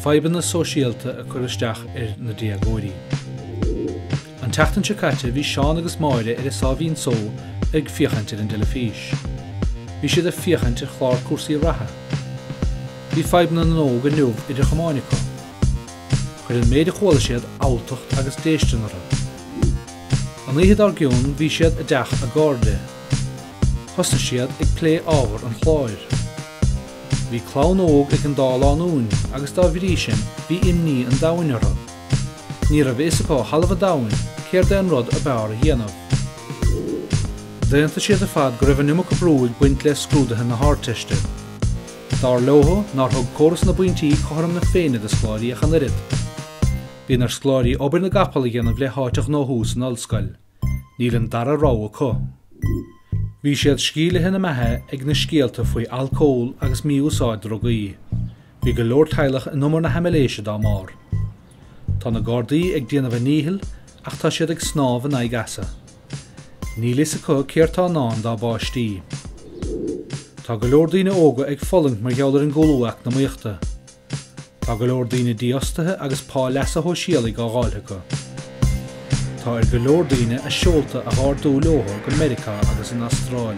Fadhbanna sóisialta ag cur isteach ar na déagóirí. An tseachtain seo caite bhí Seán agus Máire ar a sáimhín só ag féachaint ar an dteilifís. Bhí siad ag féachaint ar chlár cúrsaí reatha. Bhí fadhbanna na n-óg inniu idir chamáin acu. Chuir an méid a chuala siad alltacht agus déistin orthu. An oíche dár gcionn bhí siad i dteach a gcairde. Thosnaigh siad ag plé ábhar an chláir. Bhí clann óg ag an dá lánúin agus dá bhrí sin bhí imní an domhain orthu. Ní raibh a fhios acu ó thalamh an domhain céard é an rud ab fhearr a dhéanamh. D'aontaigh siad ar fad go raibh an iomarca brú ag baint le scrúduithe na hArdteiste. Dar leo nár thug córas na bpointí cothrom na Féinne do scoláirí ach an oiread. Bíonn ar scoláirí obair na gcapall a dhéanamh le háit a ghnóthú san ollscoil. Níl an dara rogha acu. Bhí siad sceimhlithe ina mbeatha ag na scéalta faoi alcól agus mí-úsáid drugaí. Bhí go leor teaghlach in umar na haimiléise dá mbarr. Tá na Gardaí ag déanamh a ndíchill ach tá siad ag snámh in aghaidh easa. Níl fhios acu céard tá i ndán dá bpáistí. Tá go leor daoine óga ag fulaingt mar gheall ar an gcúlú eacnamaíochta. Tá go leor daoine dífhostaithe agus pá leasa shóisialaigh á dháileadh acu. Tá ar go leor daoine a seolta a dh'ardú leo go Meiriceá agus an Astráil.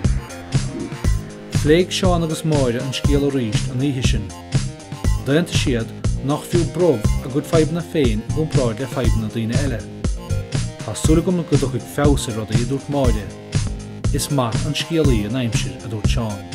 Phléigh Seán agus Máire an scéal arís an oíche sin. D'aontaigh siad nach fiú brobh a gcuid fadhbanna féin i gcomparáid le fadhbanna daoine eile. Tá súil agam go dtiocfaidh feabhas ar rudaí, a dúirt Máire. Is maith an scéalaí an aimsir, a dúirt Seán.